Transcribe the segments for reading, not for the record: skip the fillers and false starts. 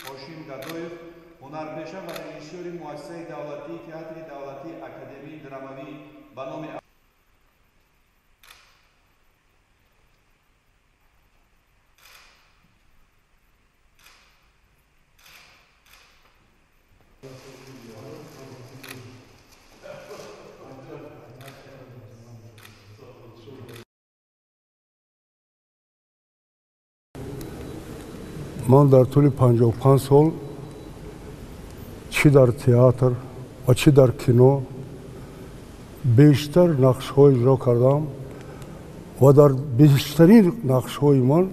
Ҳошим Гадоев, ҳунарпеша ва режиссёри Муассисаи давлатии Театри давлатии академии драмавӣ ба номи Ман дар тӯли 55 сол чӣ дар театр ва чӣ дар кино бештар нақшҳо иҷро кардам ва дар бештарин нақшҳои ман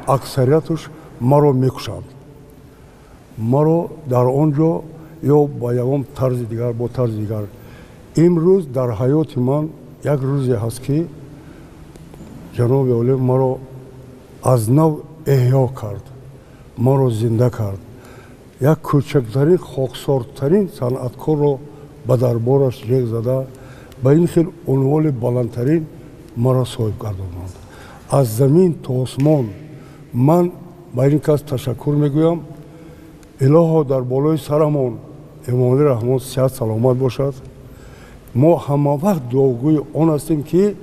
аксарияташ маро мекушанд. Маро дар он ҷо ё ба ягон тарзи дигар, бо тарзи дигар. Имрӯз дар ҳаёти ман як рӯзе ҳаст, ки ҷаноби олӣ маро аз нав эҳё кард, маро зинда кард. Як кӯчактарин, хоксортарин санъаткорро ба дарбораш ҷеғ зада, ба ин хел унвони баландтарин маро соҳиб гардонанд. Аз замин то осмон ман ба ин кас ташаккур мегӯям. Илоҳо, дар болои сарамон Эмомалӣ Раҳмон сиҳат саломат бошад. Мо ҳама вақт дуогӯи он ҳастем, ки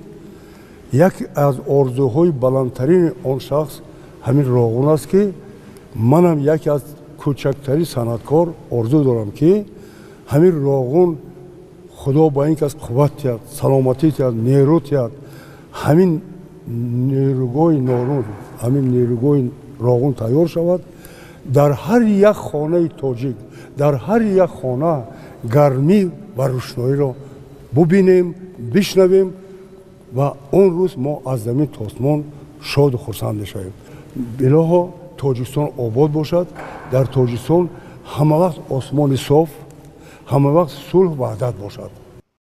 яке аз орзуҳои баландтарини он шахс ҳамин Роғун аст, ки манам яке аз кӯчактарин санъаткор орзу дорам, ки ҳамин Роғун Худо ба ин кас қувват диҳад, саломатӣ диҳад, нерӯ диҳад. Ҳамин нерӯгоҳи Норун, ҳамин нерӯгоҳи Роғун тайёр шавад, дар ҳар як хонаи тоҷик, дар ҳар як хона гармӣ ва рӯшноиро бубинем, бишнавем ва он рӯз мо аз замин то осмон шоду хурсанд мешавем. Илоҳо, Тоҷикистон обод бошад, дар Тоҷикистон ҳама вақт осмони соф, ҳама вақт сулҳ, ваҳдат бошад.